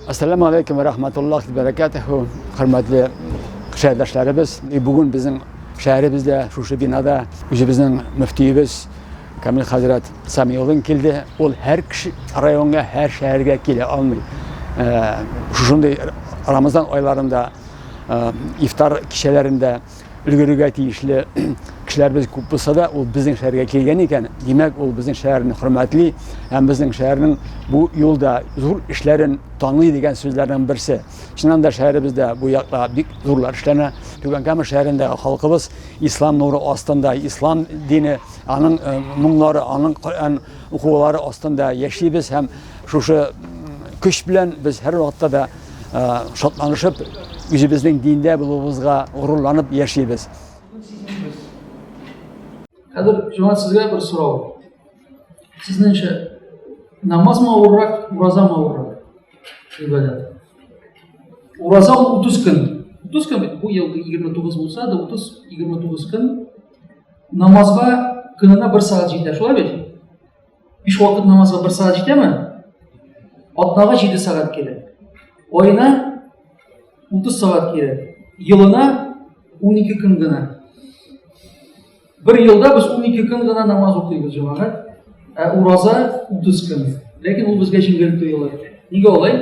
Ассаламу алейкум ва рахматуллахи ва баракатуху. Хөрмәтле шәһәрдәшләребез, бүген безнең шәһәребездә, шушы бинада үзебезнең мөфтиебез Камил хәзрәт Самиуллин килде. Ул һәр кеше районга, һәр шәһәргә килә алмый. Шушындый Рамазан айларында ифтар кичәләрендә өлгерергә тиешле кешеләребез күп булса да, ул безнең шәһәргә килгән икән, димәк, ул безнең шәһәрне хөрмәтли һәм безнең шәһәрнең бу юлда зур эшләрен таный дигән сүзләрнең берсе. Чыннан да шәһәребездә бу якта бик зурлар эшләнә. Түбән Кама шәһәрендә халкыбыз ислам нуры астында, ислам дине, аның э, моңнары, аның Коръән укулары астында яшибез һәм шушы көч белән без һәрвакытта да э, шатланышып, үзебезнең диндә булуыбызга горурланып яшибез. Хәзер җәмәгать сезгә бер сорау. Сезнеңчә намазмы авыррак, уразамы авыррак? Гыйбадәт. Ураза ул 30 көн. 30 көн бит, бу ел 29 булса да 30 29 көн. Намазга көненә бер сәгать җитә, шулай бит? Биш вакыт намазга бер сәгать җитәме? Атнага 7 сәгать кирәк. Аена 30 сәгать кирәк. Елына 12 көн генә. Бер елда без 12 көн генә намаз укыйбыз, җәмәгать. Ә ураза 30 көн. Ләкин ул безгә җиңел тоела. Нигә алай?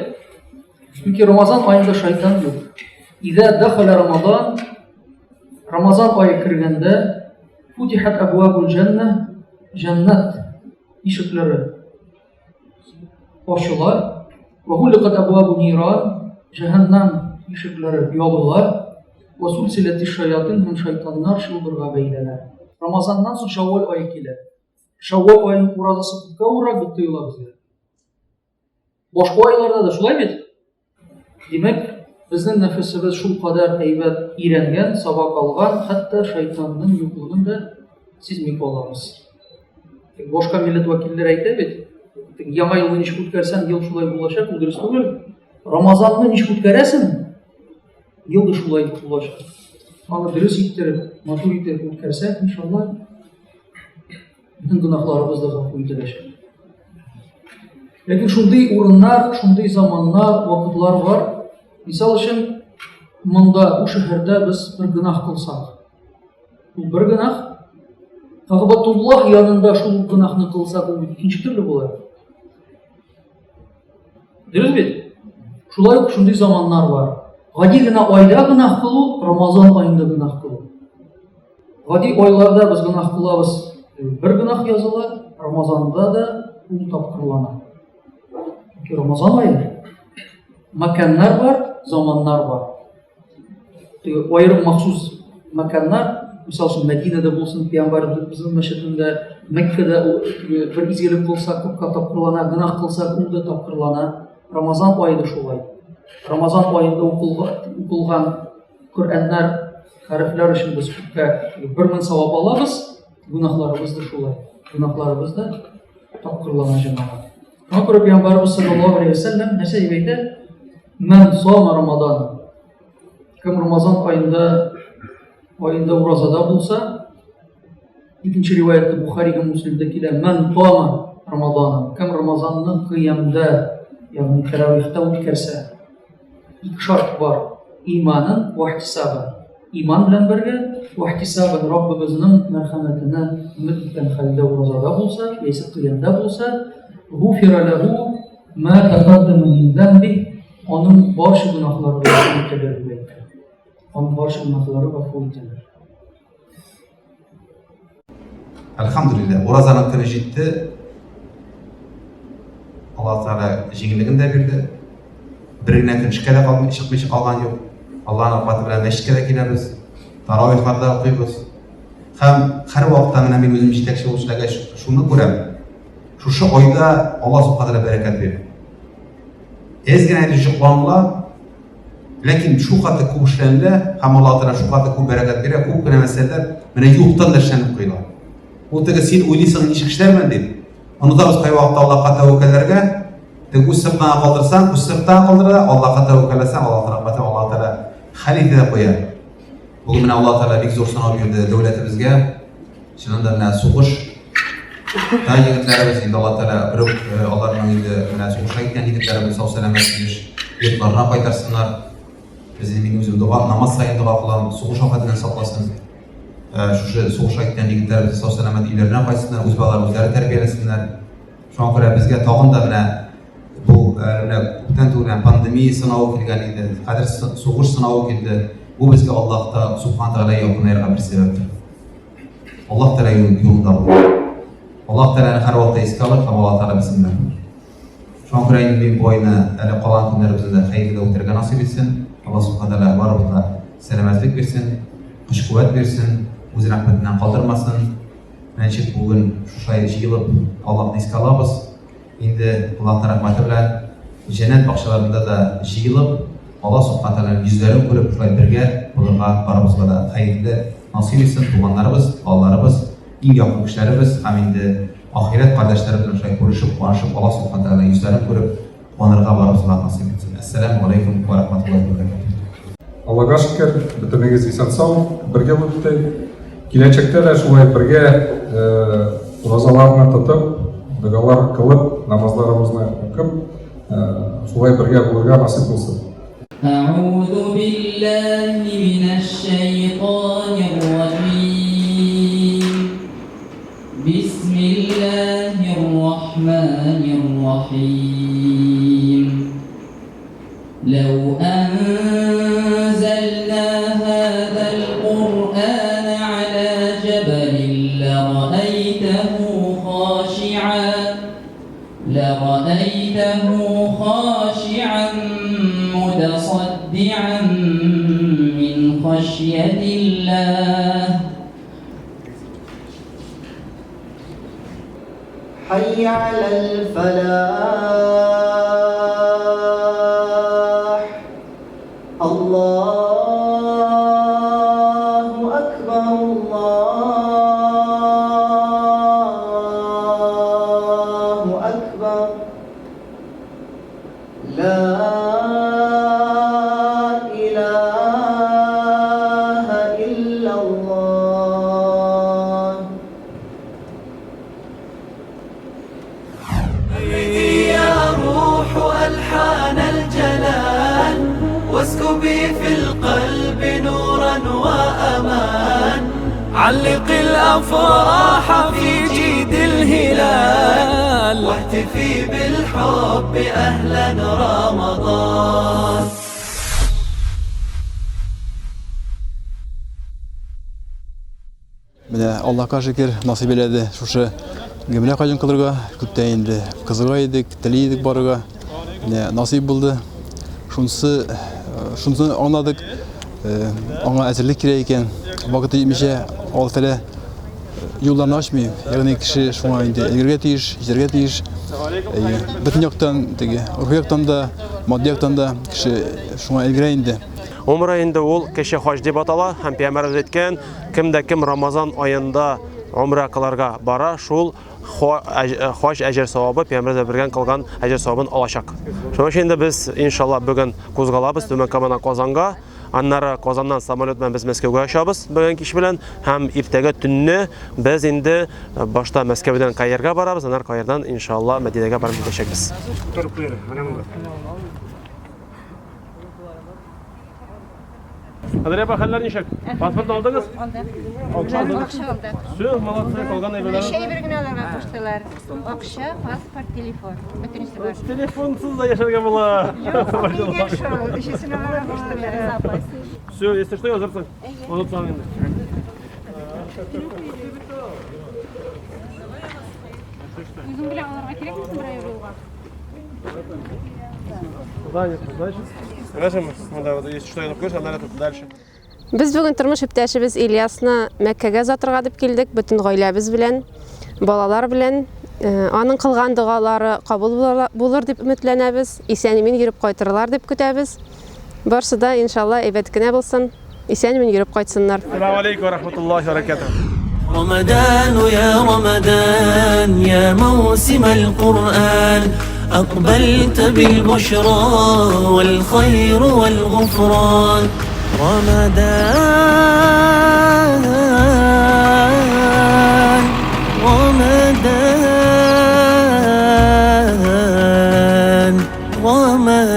Чөнки Рамазан аенда шайтан юк. Иза дахала Рамазан, Рамазан ае кергәндә, футихат абвабул җанна, җәннәт ишекләре ачыла, ва гуликат абвабу ниран, җәһәннәм ишекләре ябыла, ва сулсиләти шаятин һәм шайтаннар чылбырга бәйләнә. Рамазаннан соң Шәввәл ае килә. Шәввәл аеның уразасы күпкә авыррак бит тоела безгә. Башка айларда да шулай бит? Димәк, безнең нәфесебез шул кадәр әйбәт өйрәнгән, сабак алган, хәтта шайтанның юклыгын да сизми калабыз. Башка милләт вәкилләре әйтә бит, яңа елны ничек үткәрсәң, ел шулай булачак, ул дөрес түгел. Рамазанны ничек үткәрәсең, ел да шулай булачак. Аны дөрес иттереп, матур итеп үткәрсәк, иншалла, Бөтен гөнаһларыбыз да гафу ителәчәк. Ләкин шундый урыннар, шундый заманнар, вакытлар бар. Мисал өчен, монда, бу шәһәрдә без бер гөнаһ кылсак. Ул бер гөнаһ. Кагъбатуллаһ янында шул гөнаһны кылсак, ул икенче төрле була. Дөрес бит? Шулай ук шундый заманнар бар. Гади генә айда гөнаһ кылу, Рамазан аенда гөнаһ кылу. Гади айларда без гөнаһ кылабыз, бер гөнаһ языла, Рамазанда да ул тапкырлана. Чөнки Рамазан ае мәканнар бар, заманнар бар. Аерым махсус мәканнар, мисал өчен Мәдинәдә булсын, Пәйгамбәребезнең мәчетендә, Мәккәдә бер изгелек кылса, күпкә тапкырлана, гөнаһ кылса, ул да тапкырлана. Рамазан ае да шулай. Рамазан аенда укылган Коръәннәр хәрефләр өчен без күпкә бер мең савап алабыз, гөнаһларыбыз да шулай. Гөнаһларыбыз да тапкырлана җәмәгать. Шуңа күрә Пәйгамбәребез саллаллаһу алейһи ва сәлләм нәрсә дип әйтә? Мән сама Рамадан. Кем Рамазан аенда аенда уразада булса, икенче риваятта Бухари һәм Муслимдә килә, мән кама Рамадан. Кем Рамазанны кыямда, ягъни тәравихта үткәрсә, Ике шарт бар. Иманын вә ихтисабын. Иман белән бергә вә ихтисабын Раббыбызның мәрхәмәтенә өмет иткән хәлдә уразада булса, яисә кыямда булса, гуфира ләһу ма тәкаддама мин зәнби, аның барча гөнаһлары гафу ителер дип әйтте. Аның барча гөнаһлары гафу ителер. Әлхәмдүлилләһ, уразаның көне җитте. Аллаһ Тәгалә җиңеллеген дә бирде. Бер генә көн эшкә дә калмый, чыкмыйча калган юк. Аллаһның рәхмәте белән мәчеткә дә киләбез, таравихлар да укыйбыз. Һәм һәр вакытта менә мин үзем җитәкче булып эшләгәч, шуны күрәм. Шушы айда Аллаһ Субхану бәрәкәт бирә. Әз генә инде җокланыла, Ләкин шул хәтле күп эшләнелә һәм Аллаһ Тәгалә шул хәтле күп бәрәкәт бирә, күп кенә мәсьәләләр менә юктан да эшләнеп куела. Ул теге син уйлыйсың ничек эшләрмен дип. Онытабыз кайвакытта Аллаһка тәвәккәлләргә. Тик үз сыртыңа калдырсаң, үз сыртыңа калдыра, Аллаһка тәвәккәлләсәң, Аллаһ рәхмәте Аллаһ Тәгалә хәл итә дә куя. Бүген менә Аллаһ Тәгалә бик зур сынау бирде дәүләтебезгә. Чыннан да менә сугыш та егетләребез инде Аллаһ Тәгалә берүк э, аларның инде менә сугышка киткән егетләребез сау сәламәт килеш йортларына кайтарсыннар. Без инде мин үзем дога, намаз саен дога кылам, сугыш афәтеннән сакласын. Э, шушы сугышка киткән егетләребез сау сәламәт өйләренә кайтсыннар, үз балаларын үзләре тәрбияләсеннәр. Шуңа күрә безгә тагын да менә бу менә күптән түгел генә пандемия сынавы килгән иде, хәзер сугыш сынавы килде. Бу безгә Аллаһта Субхана Тәгалә якынаерга бер сәбәптер. Аллаһ Тәгалә юлында булу. Аллаһ Тәгаләне һәрвакытта искә алып һәм Аллаһ Тәгалә безнең белән булыр. Шуңа күрә инде мин бу айны әле калган көннәребезне дә хәерле дә үтәргә насыйп итсен. Аллаһ Субхана Тәгалә барыбызга сәламәтлек бирсен, көч-куәт бирсен, үз рәхмәтеннән калдырмасын. Менә ничек бүген шушылай җыелып Аллаһны искә алабыз. Инде Аллаһның рәхмәте белән җәннәт бакчаларында да җыелып, Аллаһ Субхана Тәгаләнең йөзләрен күреп, шулай бергә булырга барыбызга да хәерле насыйп итсен, туганнарыбыз, балаларыбыз, иң якын кешеләребез һәм инде ахирәт кардәшләребез белән шулай күрешеп, куанышып, Аллаһ Субхана Тәгаләнең йөзләрен күреп, куанырга барыбызга насыйп итсен. Әссәламү галәйкүм вә рахматуллаһи вә бәрәкәтүһ. Аллага шөкер, бөтенегез исән-сау, бергә үттек. Киләчәктә дә шулай бергә уразаларны тотып, догалар кылып, намазларыбызны укып, шулай бергә булырга насыйп булсын. Әгъузу биллаһи минәш-шәйтанир раҗим. Бисмиллаһир рахманир рахим. Ләү әнзәлнә һазал Куръана галә җәбәлин ләраәйтәһү хаши'ан ләраәйтәһү хаши'ан мутасадди'ан мин хашьятиллаһ. Хәйя галәл фәлах. Аллаһу әкбәр, Аллаһу әкбәр. Лә илаһә илляллаһ. يا روح ألحان الجلال واسكبي في القلب نورا وأمان علق الأفراح في جيد الهلال واهتفي بالحب أهلا رمضان. Менә Аллаһка шөкер, насыйп әйләде шушы гомрә хаҗын кылырга. Күптән инде кызыга идек, тели идек барырга. Менә насыйп булды. Шунысы, э, шунысын аңладык. Э, аңа әзерлек кирәк икән. Вакыты җитмичә, Аллаһ Тәгалә юлларны ачмый. Ягъни кеше шуңа инде өлгерергә тиеш, җитәргә тиеш. Әйе, бөтен яктан теге, рухи яктан да, матди яктан да кеше шуңа өлгерә инде. Умра инде ул кече хаҗ дип атала һәм пәйгамбәребез әйткән, кем дә кем Рамазан аенда умра кылырга бара, шул хаҗ әҗер савабы пәйгамбәребез бергән кылган әҗер савабын алачак. Шуның өчен инде без иншалла бүген кузгалабыз Түбән Камадан Казанга. Аннары Казаннан самолет белән без Мәскәүгә очабыз бүген кич белән һәм иртәгә төнне без инде башта Мәскәүдән Каирга барабыз, аннары Каирдан иншалла Мәдинәгә барып җитәчәкбез. Андрей апа, хәлләр ничек? Паспорт алдыгыз? Алдык. Акча алдыгыз? Акча алдык. Все, молодцы, калган әйберләр. Өч әйбер генә аларга куштылар. Акча, паспорт, телефон. Бөтенесе бар. Телефонсыз да яшәргә була. Юк, нигә шул? Өчесен аларга куштылар. Все, если что, язырсың. Онытсаң инде. Үзең белән аларга кирәкме соң берәр юлга? Без бүген тормыш иптәшебез Ильясны Мәккәгә озатырга дип килдек, бөтен гаиләбез белән, балалар белән. Э, аның кылган догалары кабул булыр дип өметләнәбез. Исән-имин йөреп кайтырлар дип көтәбез. Барсы да, иншалла, әйбәт кенә булсын. Исән-имин йөреп кайтсыннар. Ассаламу алейкум ва рахматуллахи ва баракатух. رمضان يا رمضان يا موسم القرآن. أقبلت بالبشرى والخير والغفران رمضان رمضان رمضان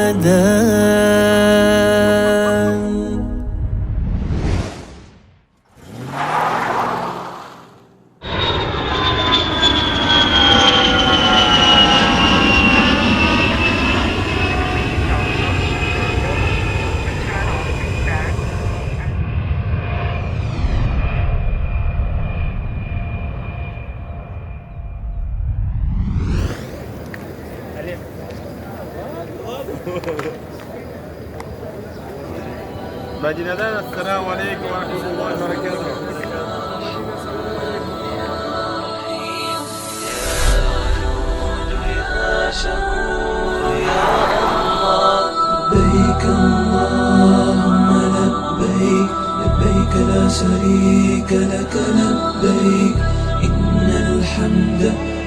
Мәдинәдән ассаламу алейкум ва рахматуллахи ва баракатух. لبيك اللهم لبيك لبيك لا شريك لك لبيك إن الحمد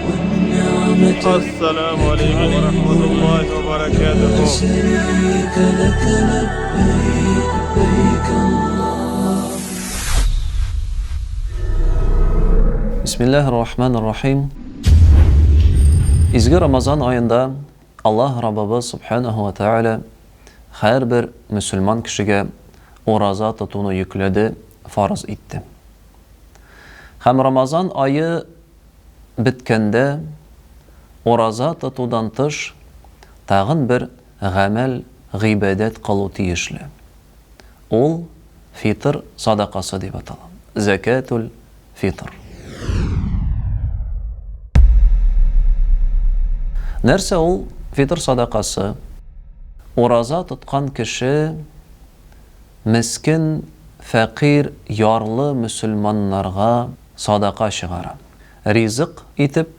والنعمة السلام عليكم ورحمة الله وبركاته. لا شريك لك لبيك لبيك الله Бисмиллаһир рахманир рахим. Изге Рамазан аенда Аллаһ Раббыбыз Субханаһу ва Тааля һәрбер мөселман кешегә ураза тотуны йөкләде, фарыз итте. Һәм Рамазан ае беткәндә ураза тотудан тыш тагын бер гамәл, гыйбадәт кылу тиешле. Ул фитыр садакасы дип атала. Зәкәтүл фитр. Нәрсә ул фитыр садакасы? Ураза тоткан кеше мескен, фәкыйрь, ярлы мөселманнарга садака чыгара. Ризык итеп,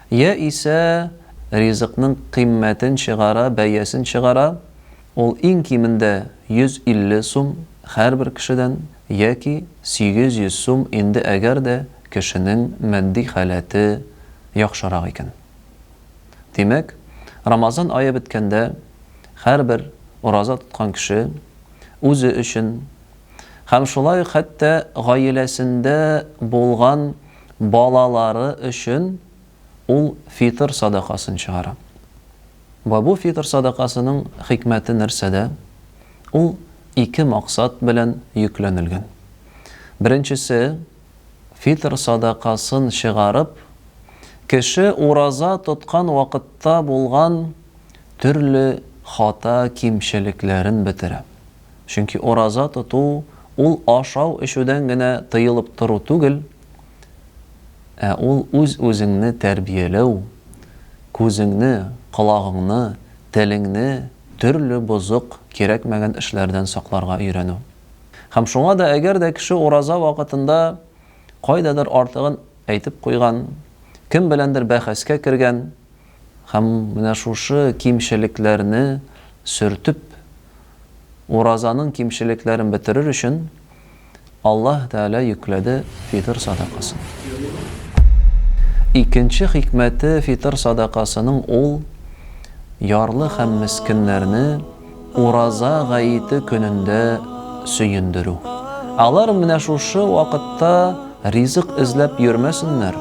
яисә ризыкның кыйммәтен чыгара, бәясен чыгара, ул иң кимендә 150 сум һәрбер кешедән яки 800 сум инде әгәр дә кешенең матди халәте яхшырак икән. Димәк, Рамазан ае беткәндә һәрбер ураза тоткан кеше үзе өчен һәм шулай ук хәтта гаиләсендә булган балалары өчен ул фитыр садакасын чыгара. Вә бу фитыр садакасының хикмәте нәрсәдә? Ул ике максат белән йөкләнелгән. Беренчесе, фитыр садакасын чыгарып, кеше ураза тоткан вакытта булган төрле хата-кимчелекләрен бетерә. Чөнки ураза тоту ул ашау-эчүдән генә тыелып тору түгел, ә ул үз-үзеңне тәрбияләү, күзеңне, колагыңны, телеңне төрле бозык, кирәкмәгән эшләрдән сакларга өйрәнү. Һәм шуңа да әгәр дә кеше ураза вакытында кайдадыр артыгын әйтеп куйган, кем беләндер бәхәскә кергән һәм менә шушы кимчелекләрне сөртеп, уразаның кимчелекләрен бетерер өчен Аллаһ Тәгалә йөкләде фитыр садакасын. Икенче хикмәте фитыр садакасының ул, ярлы һәм мескеннәрне Ураза гаете көнендә сөендерү. Алар менә шушы вакытта ризык эзләп йөрмәсеннәр,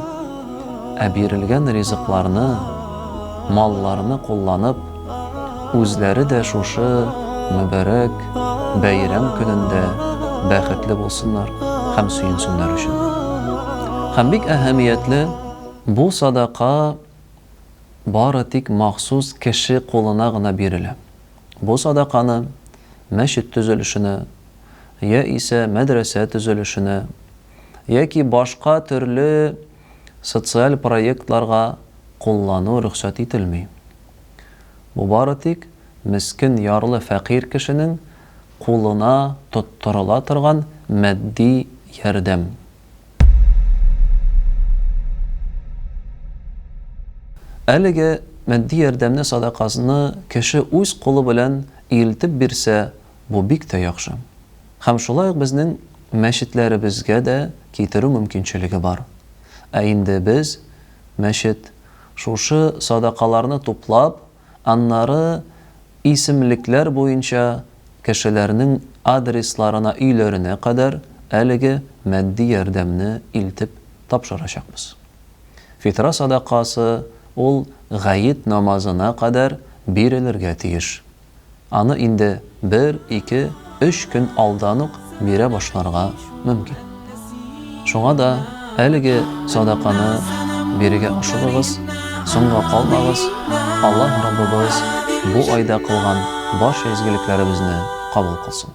ә бирелгән ризыкларны, малларны кулланып, үзләре дә шушы мөбарәк бәйрәм көнендә бәхетле булсыннар һәм сөенсеннәр өчен. Һәм бик әһәмиятле, бу садака бары тик махсус кеше кулына гына бирелә. Бу садаканы мәчет төзелешенә, яисә мәдрәсә төзелешенә, яки башка төрле социаль проектларга куллану рөхсәт ителми. Бу бары тик мескен, ярлы, фәкыйрь кешенең кулына тоттырыла торган матди ярдәм. Әлеге матди ярдәмне, садакасны кеше үз кулы белән илтеп бирсә, бу бик тә яхшы. Һәм шулай ук безнең мәчетләребезгә дә китерү мөмкинчелеге бар. Ә инде без, мәчет, шушы садакаларны туплап, Аннары исемлекләр буенча кешеләрнең адресларына, өйләренә кадәр әлеге матди ярдәмне илтеп тапшырачакбыз. Фитра садакасы ул гает намазына кадәр бирелергә тиеш. Аны инде бер, ике, өч көн алдан ук бирә башларга мөмкин. Шуңа да әлеге садаканы бирергә ашыгыгыз, соңга калмагыз, Аллаһ Раббыбыз бу айда кылган барча изгелекләребезне кабул кылсын.